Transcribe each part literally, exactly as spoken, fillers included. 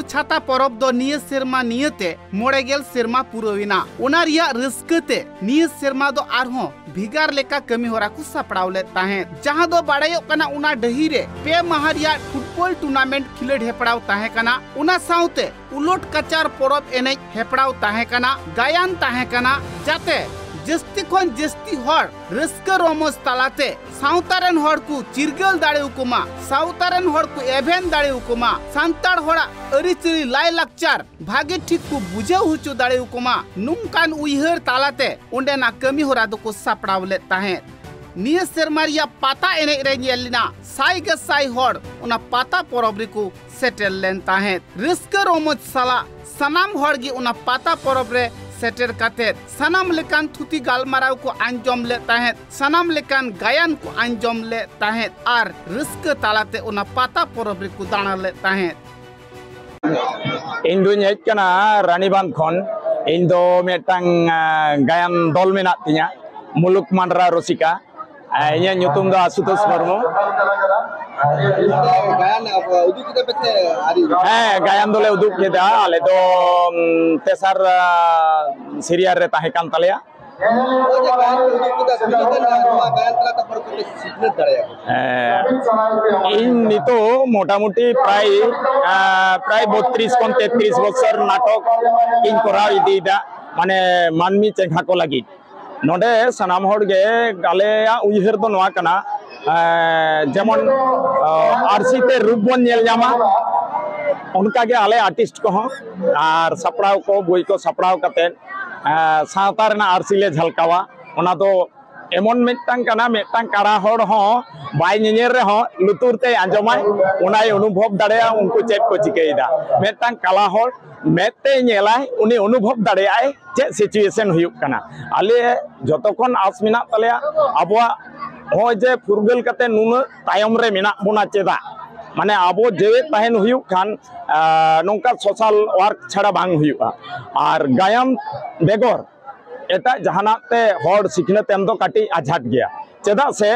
ᱪᱷᱟᱛᱟ ᱯᱚᱨᱚᱵᱽ ᱫᱚ ᱱᱤᱭᱟᱹ ᱥᱮᱨᱢᱟ ᱱᱤᱭᱟᱹᱛᱮ ᱢᱚᱬᱮ ᱜᱮᱞ ᱥᱮᱨᱢᱟ ᱯᱩᱨᱟᱹᱣ ᱮᱱᱟ᱾ ᱚᱱᱟ ᱨᱮᱭᱟᱜ ᱨᱟᱹᱥᱠᱟᱹ ᱛᱮ ᱱᱤᱭᱟᱹ ᱥᱮᱨᱢᱟ ᱫᱚ ᱟᱨᱦᱚᱸ ᱵᱷᱮᱜᱟᱨ ᱞᱮᱠᱟ ᱠᱟᱹᱢᱤ ᱦᱚᱨᱟ ᱠᱚ ᱥᱟᱯᱲᱟᱣ ᱞᱮᱫ ᱛᱟᱦᱮᱸᱫ, ᱡᱟᱦᱟᱸ ᱫᱚ ᱵᱟᱲᱟᱭᱚᱜ ᱠᱟᱱᱟ ᱚᱱᱟ ᱰᱟᱹᱦᱤ ᱨᱮ ᱯᱮ ᱢᱟᱦᱟ ᱨᱮᱭᱟᱜ ᱯᱷᱩᱴᱵᱚᱞ ᱴᱩᱨᱱᱟᱢᱮᱱᱴ ᱠᱷᱮᱞᱳᱰ ᱦᱮᱯᱲᱟᱣ ᱛᱟᱦᱮᱸ ᱠᱟᱱᱟ᱾ ᱚᱱᱟ ᱥᱟᱶᱛᱮ ᱩᱞᱚᱴ ᱠᱟᱪᱟᱨ ᱯᱚᱨᱚᱵᱽ ᱮᱱᱮᱡ ᱦᱮᱯᱲᱟᱣ ᱛᱟᱦᱮᱸ ᱠᱟᱱᱟ, ᱜᱟᱭᱟᱱ ᱛᱟᱦᱮᱸ ᱠᱟᱱᱟ, ᱡᱟᱛᱮ ᱡᱟᱹᱥᱛᱤ ᱠᱷᱚᱱ ᱡᱟᱹᱥᱛᱤ ᱦᱚᱲ ᱨᱟᱹᱥᱠᱟᱹ ᱨᱚᱢᱚᱡᱽ ᱛᱟᱞᱟᱛᱮ ᱥᱟᱶᱛᱟ ᱨᱮᱱ ᱦᱚᱲ ᱠᱚ ᱪᱤᱨᱜᱟᱹᱞ ᱫᱟᱲᱮ ᱟᱠᱚ ᱢᱟ, ᱥᱟᱶᱛᱟ ᱨᱮᱱ ᱦᱚᱲ ᱠᱚ ᱮᱵᱷᱮᱱ ᱫᱟᱲᱮ ᱟᱠᱚ ᱢᱟ, ᱥᱟᱱᱛᱟᱲ ᱦᱚᱲᱟᱜ ᱟᱹᱨᱤᱪᱟᱹᱞᱤ ᱞᱟᱭᱼᱞᱟᱠᱪᱟᱨ ᱵᱷᱟᱜᱮ ᱴᱷᱤᱠ ᱠᱚ ᱵᱩᱡᱷᱟᱹᱣ ᱦᱚᱪᱚ ᱫᱟᱲᱮ ᱟᱠᱚ ᱢᱟ, ᱱᱚᱝᱠᱟᱱ ᱩᱭᱦᱟᱹᱨ ᱛᱟᱞᱟᱛᱮ ᱚᱸᱰᱮᱱᱟᱜ ᱠᱟᱹᱢᱤ ᱦᱚᱨᱟ ᱫᱚᱠᱚ ᱥᱟᱯᱲᱟᱣ ᱞᱮᱫ ᱛᱟᱦᱮᱸᱫ᱾ ᱱᱤᱭᱟᱹ ᱥᱮᱨᱢᱟ ᱨᱮᱭᱟᱜ ᱯᱟᱛᱟ ᱮᱱᱮᱡ ᱨᱮ ᱧᱮᱞ ᱞᱮᱱᱟ ᱥᱟᱭ ᱜᱮ ᱥᱟᱭ ᱦᱚᱲ ᱚᱱᱟ ᱯᱟᱛᱟ ᱯᱚᱨᱚᱵᱽ ᱨᱮᱠᱚ ᱥᱮᱴᱮᱨ ᱞᱮᱱ ᱛᱟᱦᱮᱸᱫ᱾ ᱨᱟᱹᱥᱠᱟᱹ ᱨᱚᱢᱚᱡᱽ ᱥᱟᱞᱟᱜ ᱥᱟᱱᱟᱢ ᱦᱚᱲ ᱜᱮ ᱚᱱᱟ ᱯᱟᱛᱟ ᱯᱚᱨᱚᱵᱽ ᱨᱮ ᱥᱮᱴᱮᱨ ᱠᱟᱛᱮᱫ ᱥᱟᱱᱟᱢ ᱞᱮᱠᱟᱱ ᱛᱷᱩᱛᱤ ᱜᱟᱞᱢᱟᱨᱟᱣ ᱠᱚ ᱟᱸᱡᱚᱢ ᱞᱮᱫ ᱛᱟᱦᱮᱸᱫ, ᱥᱟᱱᱟᱢ ᱞᱮᱠᱟᱱ ᱜᱟᱭᱟᱱ ᱠᱚ ᱟᱸᱡᱚᱢ ᱞᱮᱫ ᱛᱟᱦᱮᱸᱫ ᱟᱨ ᱨᱟᱹᱥᱠᱟᱹ ᱛᱟᱞᱟᱛᱮ ᱚᱱᱟ ᱯᱟᱛᱟ ᱯᱚᱨᱚᱵᱽ ᱨᱮᱠᱚ ᱫᱟᱬᱟ ᱞᱮᱫ ᱛᱟᱦᱮᱸᱫ᱾ ᱤᱧ ᱫᱩᱧ ᱦᱮᱡ ᱠᱟᱱᱟ ᱨᱟᱱᱤᱵᱟᱸᱫᱷ ᱠᱷᱚᱱ᱾ ᱤᱧ ᱫᱚ ᱢᱤᱫᱴᱟᱝ, ᱟ, ᱜᱟᱭᱟᱱ ᱫᱚᱞ ᱢᱮᱱᱟᱜ ᱛᱤᱧᱟ, ᱢᱩᱞᱩᱠ ᱢᱟᱱᱰᱨᱟ ᱨᱚᱥᱤᱠᱟ᱾ ᱟ, ᱤᱧᱟᱹᱜ ᱧᱩᱛᱩᱢ ᱫᱚ ᱟᱥᱩᱛᱳᱥ ᱢᱩᱨᱢᱩ᱾ ᱜᱟᱭᱟᱱ ᱩᱫᱩᱜ ᱠᱮᱫᱟ ᱯᱮ ᱥᱮ ᱟᱹᱣᱨᱤ? ᱦᱮᱸ, ᱜᱟᱭᱟᱱ ᱫᱚᱞᱮ ᱩᱫᱩᱜ ᱠᱮᱫᱟ᱾ ᱟᱞᱮ ᱫᱚ, ᱩᱢ, ᱛᱮᱥᱟᱨ, ᱟ, ᱥᱤᱨᱤᱭᱟᱞ ᱨᱮ ᱛᱟᱦᱮᱸ ᱠᱟᱱ ᱛᱟᱞᱮᱭᱟ᱾ ᱱᱚᱜᱼᱚᱭ ᱡᱮ ᱜᱟᱭᱟᱱ ᱯᱮ ᱩᱫᱩᱜ ᱠᱮᱫᱟ, ᱛᱤᱱᱟᱹᱜ ᱜᱟᱱ ᱱᱚᱣᱟ ᱜᱟᱭᱟᱱ ᱛᱟᱞᱟ ᱛᱮ ᱦᱚᱲ ᱠᱚᱯᱮ ᱥᱤᱠᱷᱱᱟᱹᱛ ᱫᱟᱲᱮᱭᱟᱠᱚ? ᱦᱮᱸ, ᱤᱧ ᱱᱤᱛᱚᱜ ᱢᱚᱴᱟᱢᱩᱴᱤ ᱯᱨᱟᱭ, ᱟ, ᱯᱨᱟᱭ ᱵᱚᱛᱨᱤᱥ ᱠᱷᱚᱱ ᱛᱮᱛᱨᱤᱥ ᱵᱚᱪᱷᱚᱨ ᱱᱟᱴᱚᱠ ᱤᱧ ᱠᱚᱨᱟᱣ ᱤᱫᱤᱭᱮᱫᱟ, ᱢᱟᱱᱮ ᱢᱟᱹᱱᱢᱤ ᱪᱮᱸᱜᱷᱟ ᱠᱚ ᱞᱟᱹᱜᱤᱫ᱾ ᱱᱚᱰᱮ ᱥᱟᱱᱟᱢ ᱦᱚᱲ ᱜᱮ ᱟᱞᱮᱭᱟᱜ ᱩᱭᱦᱟᱹᱨ ᱫᱚ ᱱᱚᱣᱟ ᱠᱟᱱᱟ, ᱮᱸ, ᱡᱮᱢᱚᱱ, ᱚ, ᱟᱹᱨᱥᱤ ᱛᱮ ᱨᱩᱯ ᱵᱚᱱ ᱧᱮᱞ ᱧᱟᱢᱟ, ᱚᱱᱠᱟ ᱜᱮ ᱟᱞᱮ ᱟᱨᱴᱤᱥᱴ ᱠᱚᱦᱚᱸ ᱟᱨ ᱥᱟᱯᱲᱟᱣ ᱠᱚ, ᱵᱳᱭ ᱠᱚ ᱥᱟᱯᱲᱟᱣ ᱠᱟᱛᱮᱫ, ᱮᱸ, ᱥᱟᱶᱛᱟ ᱨᱮᱱᱟᱜ ᱟᱹᱨᱥᱤ ᱞᱮ ᱡᱷᱟᱞᱠᱟᱣᱟ᱾ ᱚᱱᱟ ᱫᱚ ᱮᱢᱚᱱ ᱢᱤᱫᱴᱟᱝ ᱠᱟᱱᱟ, ᱢᱤᱫᱴᱟᱝ ᱠᱟᱬᱟ ᱦᱚᱲ ᱦᱚᱸ ᱵᱟᱭ ᱧᱮᱧᱮᱞ ᱨᱮᱦᱚᱸ ᱞᱩᱛᱩᱨ ᱛᱮᱭ ᱟᱸᱡᱚᱢᱟᱭ, ᱚᱱᱟᱭ ᱚᱱᱩᱵᱷᱚᱵ ᱫᱟᱲᱮᱭᱟᱜᱼᱟ ᱩᱱᱠᱩ ᱪᱮᱫ ᱠᱚ ᱪᱤᱠᱟᱹᱭᱮᱫᱟ᱾ ᱢᱤᱫᱴᱟᱝ ᱠᱟᱞᱟ ᱦᱚᱲ ᱢᱮᱫ ᱛᱮᱭ ᱧᱮᱞᱟᱭ, ᱩᱱᱤ ᱚᱱᱩᱵᱷᱚᱵ ᱫᱟᱲᱮᱭᱟᱜᱼᱟᱭ ᱪᱮᱫ ᱥᱤᱪᱩᱭᱮᱥᱚᱱ ᱦᱩᱭᱩᱜ ᱠᱟᱱᱟ᱾ ᱟᱞᱮ ᱡᱚᱛᱚ ᱠᱷᱚᱱ ᱟᱥ ᱢᱮᱱᱟᱜ ᱛᱟᱞᱮᱭᱟ, ᱟᱵᱚᱣᱟᱜ ᱱᱚᱜᱼᱚᱭ ᱡᱮ ᱯᱷᱩᱨᱜᱟᱹᱞ ᱠᱟᱛᱮ ᱱᱩᱱᱟᱹᱜ ᱛᱟᱭᱚᱢ ᱨᱮ ᱢᱮᱱᱟᱜ ᱵᱚᱱᱟ ᱪᱮᱫᱟᱜ? ᱢᱟᱱᱮ ᱟᱵᱚ ᱡᱮᱣᱮᱫ ᱛᱟᱦᱮᱱ ᱦᱩᱭᱩᱜ ᱠᱷᱟᱱ, ᱟ, ᱱᱚᱝᱠᱟ ᱥᱳᱥᱟᱞ ᱣᱟᱨᱠ ᱪᱷᱟᱲᱟ ᱵᱟᱝ ᱦᱩᱭᱩᱜᱼᱟ᱾ ᱟᱨ ᱜᱟᱭᱟᱱ ᱵᱮᱜᱚᱨ ᱮᱴᱟᱜ ᱡᱟᱦᱟᱱᱟᱜ ᱛᱮ ᱦᱚᱲ ᱥᱤᱠᱷᱱᱟᱹᱛ ᱮᱢ ᱫᱚ ᱠᱟᱹᱴᱤᱡ ᱟᱡᱷᱟᱴ ᱜᱮᱭᱟ᱾ ᱪᱮᱫᱟᱜ ᱥᱮ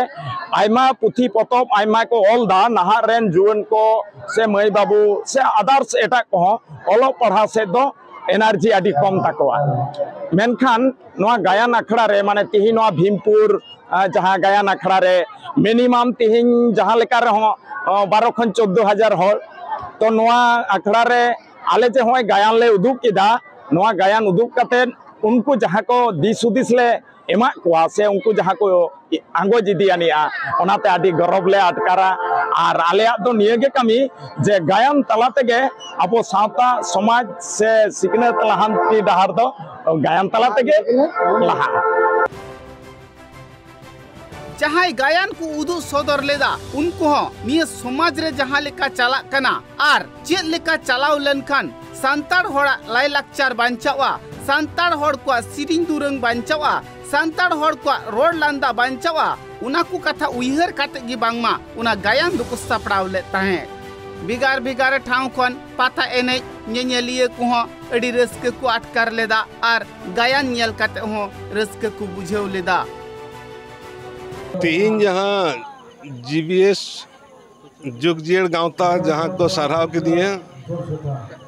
ᱟᱭᱢᱟ ᱯᱩᱛᱷᱤ ᱯᱚᱛᱚᱵ ᱟᱭᱢᱟ ᱠᱚ ᱚᱞ ᱫᱟ, ᱱᱟᱦᱟᱜ ᱨᱮᱱ ᱡᱩᱣᱟᱹᱱ ᱠᱚ ᱥᱮ ᱢᱟᱹᱭ ᱵᱟᱹᱵᱩ ᱥᱮ others ᱮᱴᱟᱜ ᱠᱚᱦᱚᱸ ᱚᱞᱚᱜ ᱯᱟᱲᱦᱟᱣ ᱥᱮᱫ ᱫᱚ energy ᱟᱹᱰᱤ ᱠᱚᱢ ᱛᱟᱠᱚᱣᱟ᱾ ᱢᱮᱱᱠᱷᱟᱱ ᱱᱚᱣᱟ ᱜᱟᱭᱟᱱ ᱟᱠᱷᱲᱟ ᱨᱮ, ᱢᱟᱱᱮ ᱛᱤᱦᱤᱧ ᱱᱚᱣᱟ ᱵᱷᱤᱢᱯᱩᱨ, ᱟ, ᱡᱟᱦᱟᱸ ᱜᱟᱭᱟᱱ ᱟᱠᱷᱲᱟ ᱨᱮ minimum ᱛᱤᱦᱤᱧ ᱡᱟᱦᱟᱸ ᱞᱮᱠᱟ ᱨᱮᱦᱚᱸ, ᱟ, ᱵᱟᱨᱚ ᱠᱷᱚᱱ ᱪᱳᱫᱽᱫᱳ ᱦᱟᱡᱟᱨ ᱦᱚᱲ, ᱛᱚ ᱱᱚᱣᱟ ᱟᱠᱷᱲᱟ ᱨᱮ ᱟᱞᱮ ᱡᱮ ᱦᱚᱸᱜᱼᱚᱭ ᱜᱟᱭᱟᱱ ᱞᱮ ᱩᱫᱩᱜ ᱠᱮᱫᱟ, ᱱᱚᱣᱟ ᱜᱟᱭᱟᱱ ᱩᱫᱩᱜ ᱠᱟᱛᱮᱫ ᱩᱱᱠᱩ ᱡᱟᱦᱟᱸ ᱠᱚ ᱫᱤᱥ ᱦᱩᱫᱤᱥ ᱞᱮ ᱮᱢᱟᱜ ᱠᱚᱣᱟ ᱥᱮ ᱩᱱᱠᱩ ᱡᱟᱦᱟᱸ ᱠᱚ ᱟᱸᱜᱚᱪ ᱤᱫᱤ ᱟᱹᱱᱤᱡᱼᱟ, ᱚᱱᱟᱛᱮ ᱟᱹᱰᱤ ᱜᱚᱨᱚᱵᱽ ᱞᱮ ᱟᱴᱠᱟᱨᱟ᱾ ᱟᱨ ᱟᱞᱮᱭᱟᱜ ᱫᱚ ᱱᱤᱭᱟᱹ ᱜᱮ ᱠᱟᱹᱢᱤ ᱡᱮ ᱜᱟᱭᱟᱱ ᱛᱟᱞᱟ ᱛᱮᱜᱮ ᱟᱵᱚ ᱥᱟᱶᱛᱟ ᱥᱚᱢᱟᱡᱽ ᱥᱮ ᱥᱤᱠᱷᱱᱟᱹᱛ ᱞᱟᱦᱟᱱᱛᱤ ᱰᱟᱦᱟᱨ ᱫᱚ ᱜᱟᱭᱟᱱ ᱛᱟᱞᱟ ᱛᱮᱜᱮ ᱞᱟᱦᱟᱜᱼᱟ᱾ ᱡᱟᱦᱟᱸᱭ ᱜᱟᱭᱟᱱ ᱠᱚ ᱩᱫᱩᱜ ᱥᱚᱫᱚᱨ ᱞᱮᱫᱟ, ᱩᱱᱠᱩ ᱦᱚᱸ ᱱᱤᱭᱟᱹ ᱥᱚᱢᱟᱡᱽ ᱨᱮ ᱡᱟᱦᱟᱸ ᱞᱮᱠᱟ ᱪᱟᱞᱟᱜ ᱠᱟᱱᱟ ᱟᱨ ᱪᱮᱫ ᱞᱮᱠᱟ ᱪᱟᱞᱟᱣ ᱞᱮᱱᱠᱷᱟᱱ ᱥᱟᱱᱛᱟᱲ ᱦᱚᱲᱟᱜ ᱞᱟᱭᱞᱟᱠᱪᱟᱨ ᱵᱟᱧᱪᱟᱣᱜᱼᱟ, ᱥᱟᱱᱛᱟᱲ ᱦᱚᱲ ᱠᱚᱣᱟᱜ ᱥᱮᱨᱮᱧ ᱫᱩᱨᱟᱹᱝ ᱵᱟᱧᱪᱟᱣᱜᱼᱟ, ᱥᱟᱱᱛᱟᱲ ᱦᱚᱲ ᱠᱚᱣᱟᱜ ᱨᱚᱲ ᱞᱟᱸᱫᱟ ᱵᱟᱧᱪᱟᱣᱜᱼᱟ, ᱚᱱᱟ ᱠᱚ ᱠᱟᱛᱷᱟ ᱩᱭᱦᱟᱹᱨ ᱠᱟᱛᱮ ᱜᱮ ᱵᱟᱝᱢᱟ ᱚᱱᱟ ᱜᱟᱭᱟᱱ ᱫᱚᱠᱚ ᱥᱟᱯᱲᱟᱣ ᱞᱮᱫ ᱛᱟᱦᱮᱸᱫ᱾ ᱵᱷᱮᱜᱟᱨ ᱵᱷᱮᱜᱟᱨ ᱴᱷᱟᱶ ᱠᱷᱚᱱ ᱯᱟᱛᱟ ᱮᱱᱮᱡ ᱧᱮᱧᱮᱞᱤᱭᱟᱹ ᱠᱚᱦᱚᱸ ᱟᱹᱰᱤ ᱨᱟᱹᱥᱠᱟᱹ ᱠᱚ ᱟᱴᱠᱟᱨ ᱞᱮᱫᱟ ᱟᱨ ᱜᱟᱭᱟᱱ ᱧᱮᱞ ᱠᱟᱛᱮ ᱦᱚᱸ ᱨᱟᱹᱥᱠᱟᱹ ᱠᱚ ᱵᱩᱡᱷᱟᱹᱣ ᱞᱮᱫᱟ᱾ ᱛᱮᱦᱮᱧ ᱡᱟᱦᱟᱸ ᱡᱤ ᱵᱤ ᱮᱥ ᱡᱩᱜᱽ ᱡᱤᱭᱟᱹᱲ ᱜᱟᱶᱛᱟ ᱡᱟᱦᱟᱸ ᱠᱚ ᱥᱟᱨᱦᱟᱣ ᱠᱤᱫᱤᱧᱟ,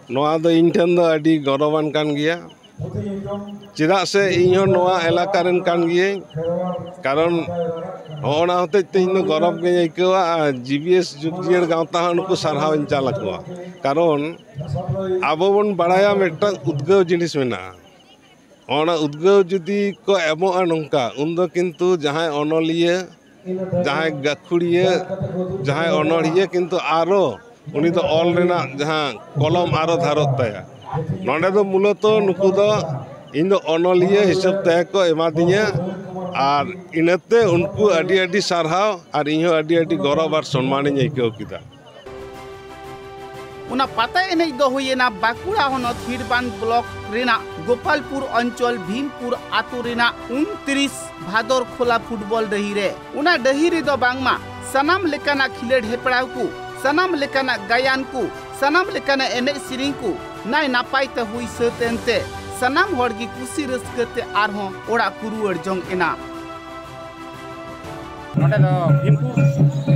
ᱱᱚᱣᱟ ᱫᱚ ᱤᱧ ᱴᱷᱮᱱ ᱫᱚ ᱟᱹᱰᱤ ᱜᱚᱨᱚᱵᱟᱱ ᱠᱟᱱ ᱜᱮᱭᱟ᱾ ᱪᱮᱫᱟᱜ ᱥᱮ ᱤᱧ ᱦᱚᱸ ᱱᱚᱣᱟ ᱮᱞᱟᱠᱟ ᱨᱮᱱ ᱠᱟᱱ ᱜᱤᱭᱟᱹᱧ, ᱠᱟᱨᱚᱱ ᱦᱚᱸᱜᱼᱚ ᱱᱟ ᱦᱚᱛᱮᱡ ᱛᱮ ᱤᱧ ᱫᱚ ᱜᱚᱨᱚᱵᱽ ᱜᱤᱧ ᱟᱹᱭᱠᱟᱹᱣᱟ᱾ ᱟᱨ ᱡᱤ ᱵᱤ ᱮᱥ ᱡᱩᱜᱽ ᱡᱤᱭᱟᱹᱲ ᱜᱟᱶᱛᱟ ᱦᱚᱸ ᱱᱩᱠᱩ ᱥᱟᱨᱦᱟᱣ ᱤᱧ ᱪᱟᱞ ᱟᱠᱚᱣᱟ, ᱠᱟᱨᱚᱱ ᱟᱵᱚ ᱵᱚᱱ ᱵᱟᱲᱟᱭᱟ ᱢᱤᱫᱴᱟᱝ ᱩᱫᱽᱜᱟᱹᱣ ᱡᱤᱱᱤᱥ ᱢᱮᱱᱟᱜᱼᱟ᱾ ᱚᱱᱟ ᱩᱫᱽᱜᱟᱹᱣ ᱡᱩᱫᱤ ᱠᱚ ᱮᱢᱚᱜᱼᱟ ᱱᱚᱝᱠᱟ, ᱩᱱᱫᱚ ᱠᱤᱱᱛᱩ ᱡᱟᱦᱟᱸᱭ ᱚᱱᱚᱞᱤᱭᱟᱹ, ᱡᱟᱦᱟᱸᱭ ᱜᱟᱹᱠᱷᱩᱲᱤᱭᱟᱹ, ᱡᱟᱦᱟᱸᱭ ᱚᱱᱚᱲᱦᱤᱭᱟᱹ ᱠᱤᱱᱛᱩ ᱟᱨᱚ ᱩᱱᱤ ᱫᱚ ᱚᱞ ᱨᱮᱱᱟᱜ ᱡᱟᱦᱟᱸ ᱠᱚᱞᱚᱢ ᱟᱨᱚ ᱫᱷᱟᱨᱚᱜ ᱛᱟᱭᱟ᱾ ᱱᱚᱰᱮ ᱫᱚ ᱢᱩᱞᱚᱛᱚ ᱱᱩᱠᱩ ᱫᱚ ᱤᱧ ᱫᱚ ᱚᱱᱚᱞᱤᱭᱟᱹ ᱦᱤᱥᱟᱹᱵ ᱛᱮ ᱠᱚ ᱮᱢᱟᱫᱤᱧᱟ, ᱟᱨ ᱤᱱᱟᱹᱛᱮ ᱩᱱᱠᱩ ᱟᱹᱰᱤ ᱟᱹᱰᱤ ᱥᱟᱨᱦᱟᱣ ᱟᱨ ᱤᱧ ᱦᱚᱸ ᱟᱹᱰᱤ ᱟᱹᱰᱤ ᱜᱚᱨᱚᱵᱽ ᱟᱨ ᱥᱚᱱᱢᱟᱱᱤᱧ ᱟᱹᱭᱠᱟᱹᱣ ᱠᱮᱫᱟ᱾ ᱚᱱᱟ ᱯᱟᱛᱟ ᱮᱱᱮᱡ ᱫᱚ ᱦᱩᱭᱮᱱᱟ ᱵᱟᱸᱠᱩᱲᱟ ᱦᱚᱱᱚᱛ ᱦᱤᱲᱵᱟᱸᱫᱽ ᱵᱞᱚᱠ ᱨᱮᱱᱟᱜ ᱜᱳᱯᱟᱞᱯᱩᱨ ᱚᱧᱪᱚᱞ ᱵᱷᱤᱢᱯᱩᱨ ᱟᱛᱳ ᱨᱮᱱᱟᱜ ᱩᱱᱛᱨᱤᱥ ᱵᱷᱟᱫᱚᱨ ᱠᱷᱳᱞᱟ ᱯᱷᱩᱴᱵᱚᱞ ᱰᱟᱹᱦᱤ ᱨᱮ᱾ ᱚᱱᱟ ᱰᱟᱹᱦᱤ ᱨᱮᱫᱚ ᱵᱟᱝᱢᱟ ᱥᱟᱱᱟᱢ ᱞᱮᱠᱟᱱᱟᱜ ᱠᱷᱮᱞᱳᱰ ᱦᱮᱯᱲᱟᱣ ᱠᱚ, ᱥᱟᱱᱟᱢ ᱞᱮᱠᱟᱱᱟᱜ ᱜᱟᱭᱟᱱ ᱠᱚ, ᱥᱟᱱᱟᱢ ᱞᱮᱠᱟᱱᱟᱜ ᱮᱱᱮᱡ ᱥᱮᱨᱮᱧ ᱠᱚ ᱱᱟᱭ ᱱᱟᱯᱟᱭ ᱛᱮ ᱦᱩᱭ ᱥᱟᱹᱛ ᱮᱱᱛᱮ ᱥᱟᱱᱟᱢ ᱦᱚᱲ ᱜᱮ ᱠᱩᱥᱤ ᱨᱟᱹᱥᱠᱟᱹ ᱛᱮ ᱟᱨᱦᱚᱸ ᱚᱲᱟᱜ ᱠᱚ ᱨᱩᱣᱟᱹᱲ ᱡᱚᱝ ᱮᱱᱟ᱾ ᱱᱚᱰᱮ ᱫᱚ ᱵᱷᱤᱢᱯᱩᱨ᱾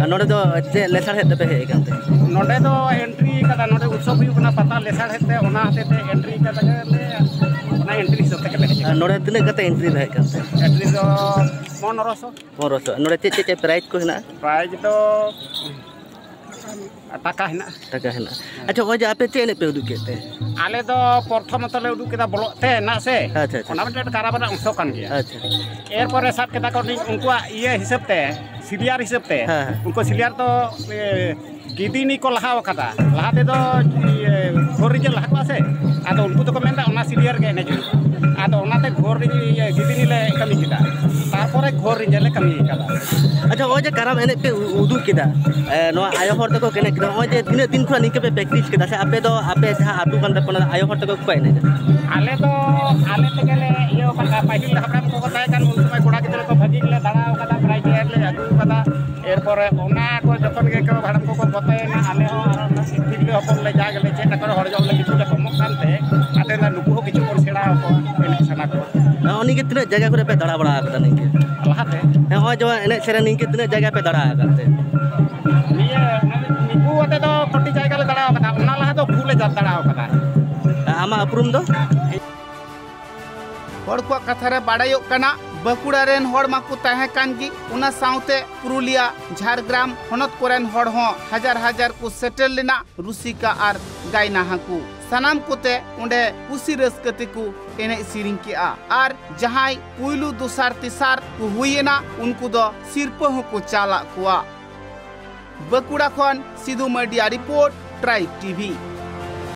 ᱟᱨ ᱱᱚᱰᱮ ᱫᱚ ᱪᱮᱫ ᱞᱮᱥᱟᱲᱦᱮᱫ ᱛᱮᱯᱮ ᱦᱮᱡ ᱟᱠᱟᱱ ᱛᱮ? ᱱᱚᱰᱮ ᱫᱚ ᱮᱱᱴᱨᱤ ᱠᱟᱫᱟ, ᱱᱚᱰᱮ ᱩᱛᱥᱚᱵ ᱦᱩᱭᱩᱜ ᱠᱟᱱᱟ ᱯᱟᱛᱟ ᱞᱮᱥᱟᱲᱦᱮᱫ ᱛᱮ, ᱚᱱᱟ ᱦᱚᱛᱮᱡ ᱛᱮ ᱮᱱᱴᱨᱤ ᱠᱟᱫᱟ ᱞᱮ, ᱚᱱᱟ ᱮᱱᱴᱨᱤ ᱦᱤᱥᱟᱹᱵ ᱛᱮᱜᱮ ᱞᱮ ᱦᱮᱡ ᱟᱨ ᱟᱠᱟᱱᱟ᱾ ᱱᱚᱰᱮ ᱛᱤᱱᱟᱹᱜ ᱠᱟᱛᱮ ᱮᱱᱴᱨᱤ ᱫᱚ ᱦᱮᱡ ᱠᱟᱱ ᱛᱮ? ᱮᱱᱴᱨᱤ ᱫᱚ ᱯᱚᱱᱨᱚᱥᱚ᱾ ᱯᱚᱱᱨᱚᱥᱚ᱾ ᱱᱚᱰᱮ ᱪᱮᱫ ᱪᱮᱫ ᱪᱮᱫ ᱯᱨᱟᱭᱤᱡᱽ ᱠᱚ ᱦᱮᱱᱟᱜᱼᱟ? ᱯᱨᱟᱭᱤᱡᱽ ᱫᱚ ᱴᱟᱠᱟ ᱦᱮᱱᱟᱜᱼᱟ᱾ ᱴᱟᱠᱟ ᱦᱮᱱᱟᱜᱼᱟ᱾ ᱟᱪᱪᱷᱟ, ᱱᱚᱜᱼᱚᱭ ᱡᱮ ᱟᱯᱮ ᱪᱮᱫ ᱮᱱᱮᱡ ᱯᱮ ᱩᱫᱩᱜ ᱠᱮᱫ ᱛᱮ? ᱟᱞᱮ ᱫᱚ ᱯᱨᱚᱛᱷᱚᱢᱚᱛᱚ ᱞᱮ ᱩᱫᱩᱜ ᱠᱮᱫᱟ ᱵᱚᱞᱚᱜ ᱛᱮ ᱦᱮᱱᱟᱜ ᱥᱮ, ᱟᱪᱪᱷᱟ, ᱟᱪᱪᱷᱟ᱾ ᱚᱱᱟ ᱢᱤᱫᱴᱮᱱ ᱠᱟᱨᱟᱢ ᱨᱮᱱᱟᱜ ᱚᱝᱥᱚ ᱠᱟᱱ ᱜᱮᱭᱟ᱾ ᱟᱪᱪᱷᱟ᱾ ᱮᱨᱯᱚᱨᱮ ᱥᱟᱵ ᱠᱮᱫᱟ ᱠᱚ ᱩᱱᱠᱩᱣᱟᱜ ᱤᱭᱟᱹ ᱦᱤᱥᱟᱹᱵ ᱛᱮ, ᱥᱤᱞᱤᱭᱟᱨ ᱦᱤᱥᱟᱹᱵ ᱛᱮ᱾ ᱦᱮᱸ, ᱦᱮᱸ᱾ ᱩᱱᱠᱩ ᱥᱤᱞᱤᱭᱟᱨ ᱫᱚ, ᱮ, ᱜᱤᱫᱤᱱᱤ ᱠᱚ ᱞᱟᱦᱟ ᱟᱠᱟᱫᱟ᱾ ᱞᱟᱦᱟ ᱛᱮᱫᱚ, ᱤᱭᱟᱹ, ᱜᱷᱳᱨ ᱨᱤᱡᱟᱹ ᱞᱟᱦᱟ ᱠᱚᱜᱼᱟ ᱥᱮ, ᱟᱫᱚ ᱩᱱᱠᱩ ᱫᱚᱠᱚ ᱢᱮᱱᱫᱟ ᱚᱱᱟ ᱥᱤᱞᱤᱭᱟᱨ ᱜᱮ ᱮᱱᱮᱡ ᱦᱩᱭᱩᱜᱼᱟ᱾ ᱟᱫᱚ ᱚᱱᱟᱛᱮ ᱜᱷᱳᱨ ᱨᱤᱡᱟᱹ, ᱤᱭᱟᱹ, ᱜᱤᱫᱤᱱᱤ ᱞᱮ ᱠᱟᱹᱢᱤ ᱠᱮᱫᱟ᱾ ᱛᱟᱨᱯᱚᱨᱮ ᱜᱷᱳᱨ ᱨᱤᱡᱟᱹ ᱞᱮ ᱠᱟᱹᱢᱤ ᱠᱟᱫᱟ᱾ ᱟᱪᱪᱷᱟ, ᱱᱚᱜᱼᱚᱭ ᱡᱮ ᱠᱟᱨᱟᱢ ᱮᱱᱮᱡ ᱯᱮ ᱩ-, ᱩᱫᱩᱜ ᱠᱮᱫᱟ, ᱮ, ᱱᱚᱣᱟ ᱟᱭᱳ ᱦᱚᱲ ᱛᱮᱠᱚ ᱮᱱᱮᱡ ᱠᱮᱫᱟ, ᱱᱚᱜᱼᱚᱭ ᱡᱮ ᱛᱤᱱᱟᱹᱜ ᱫᱤᱱ ᱠᱷᱚᱱᱟᱜ ᱱᱤᱝᱠᱟᱹ ᱯᱮ ᱯᱨᱮᱠᱴᱤᱥ ᱠᱮᱫᱟ, ᱥᱮ ᱟᱯᱮ ᱫᱚ, ᱟᱯᱮ ᱡᱟᱦᱟᱸ ᱟᱹᱛᱩ ᱠᱟᱱ ᱛᱟᱯᱮ, ᱚᱱᱟ ᱟᱭᱳ ᱦᱚᱲ ᱛᱮᱠᱚ ᱠᱚ ᱮᱱᱮᱡᱟ? ᱟᱞᱮ ᱫᱚ ᱟᱞᱮ ᱛᱮᱜᱮ ᱞᱮ ᱤᱭᱟᱹ ᱟᱠᱟᱫᱟ᱾ ᱯᱟᱹᱦᱤᱞ ᱦᱟᱯᱲᱟᱢ ᱠᱚᱠᱚ ᱛᱟᱦᱮᱸ ᱠᱟᱱ, ᱩᱱ ᱥᱚᱢᱚᱭ ᱠᱚᱲᱟ ᱜᱤᱫᱽᱨᱟᱹ ᱠᱚ ᱵᱷᱟᱹᱜᱤ ᱜᱮᱞᱮ ᱫᱟᱬᱟ ᱟᱠᱟᱫᱟ, ᱯᱨᱟᱭ ᱡᱟᱭᱜᱟ ᱞᱮ ᱟᱹᱜᱩ ᱟᱠᱟᱫᱟ᱾ ᱮᱨᱯᱚᱨᱮ ᱚᱱᱟ ᱠᱚ ᱡᱚᱠᱷᱚᱱ ᱜᱮ ᱠᱚ ᱦᱟᱲᱟᱢ ᱠᱚᱠᱚ ᱜᱚᱛᱚᱭᱮᱱᱟ, ᱟᱞᱮ ᱦᱚᱸ ᱟᱨᱚ ᱛᱤᱨᱞᱟᱹ ᱦᱚᱯᱚᱱ ᱞᱮ ᱡᱟ ᱜᱮᱞᱮ ᱪᱮᱫ ᱟᱠᱚ, ᱦᱚᱲ ᱡᱚᱲ ᱞᱮ ᱠᱤᱪᱷᱩ ᱞᱮ ᱠᱚᱢᱚᱜ ᱠᱟᱱᱛᱮ, ᱟᱫᱚ ᱱᱩᱠᱩ ᱦᱚᱸ ᱠᱤᱪᱷᱩ ᱵᱚᱱ ᱥᱮᱬᱟ ᱟᱠᱚᱣᱟ, ᱮᱱᱮᱡ ᱥᱟᱱᱟ ᱠᱚᱣᱟ᱾ ᱦᱮᱸ, ᱩᱱᱤ ᱜᱮ ᱛᱤᱱᱟᱹᱜ ᱡᱟᱭᱜᱟ ᱠᱚᱨᱮ ᱯᱮ ᱫᱟᱬᱟ ᱵᱟᱲᱟ ᱟᱠᱟᱫᱟ ᱱᱤᱝᱠᱟᱹ? ᱞᱟᱦᱟᱛᱮ? ᱦᱮᱸ, ᱱᱚᱜᱼᱚᱭ ᱡᱮᱢᱚᱱ ᱮᱱᱮᱡ ᱥᱮᱨᱮᱧ ᱱᱤᱝᱠᱟᱹ ᱛᱤᱱᱟᱹᱜ ᱡᱟᱭᱜᱟ ᱯᱮ ᱫᱟᱬᱟ ᱟᱠᱟᱫ ᱛᱮ? ᱱᱤᱭᱟᱹ, ᱱᱤᱠᱩ ᱟᱛᱮ ᱫᱚ ᱠᱟᱹᱴᱤᱡ ᱡᱟᱭᱜᱟ ᱞᱮ ᱫᱟᱬᱟ ᱟᱠᱟᱫᱟ, ᱚᱱᱟ ᱞᱟᱦᱟ ᱫᱚ ᱠᱷᱩᱵ ᱞᱮ ᱫᱟᱬᱟ ᱟᱠᱟᱫᱟ᱾ ᱟᱢᱟᱜ ᱩᱯᱨᱩᱢ ᱫᱚ? ᱦᱚᱲ ᱠᱚᱣᱟᱜ ᱠᱟᱛᱷᱟ ᱨᱮ ᱵᱟᱲᱟᱭᱚᱜ ᱠᱟᱱᱟ, ᱵᱟᱸᱠᱩᱲᱟ ᱨᱮᱱ ᱦᱚᱲ ᱢᱟᱠᱚ ᱛᱟᱦᱮᱸ ᱠᱟᱱ ᱜᱮ, ᱚᱱᱟ ᱥᱟᱶᱛᱮ ᱯᱩᱨᱩᱞᱤᱭᱟ, ᱡᱷᱟᱲᱜᱨᱟᱢ ᱦᱚᱱᱚᱛ ᱠᱚᱨᱮᱱ ᱦᱚᱲ ᱦᱚᱸ ᱦᱟᱡᱟᱨ ᱦᱟᱡᱟᱨ ᱠᱚ ᱥᱮᱴᱮᱨ ᱞᱮᱱᱟ᱾ ᱨᱩᱥᱤᱠᱟ ᱟᱨ ᱜᱟᱭᱱᱟᱦᱟ ᱠᱚ ᱥᱟᱱᱟᱢ ᱠᱚᱛᱮ ᱚᱸᱰᱮ ᱠᱩᱥᱤ ᱨᱟᱹᱥᱠᱟᱹ ᱛᱮᱠᱚ ᱮᱱᱮᱡ ᱥᱮᱨᱮᱧ ᱠᱮᱜᱼᱟ᱾ ᱟᱨ ᱡᱟᱦᱟᱸᱭ ᱯᱩᱭᱞᱩ, ᱫᱚᱥᱟᱨ, ᱛᱮᱥᱟᱨ ᱠᱚ ᱦᱩᱭᱮᱱᱟ, ᱩᱱᱠᱩ ᱫᱚ ᱥᱤᱨᱯᱟᱹ ᱦᱚᱸᱠᱚ ᱪᱟᱞᱟᱜ ᱠᱚᱣᱟ᱾ ᱵᱟᱸᱠᱩᱲᱟ ᱠᱷᱚᱱ ᱥᱤᱫᱷᱩ ᱢᱟᱨᱰᱤᱭᱟᱜ ᱨᱤᱯᱳᱨᱴ, ᱴᱨᱟᱭᱤᱵᱽ ᱴᱤᱵᱷᱤ᱾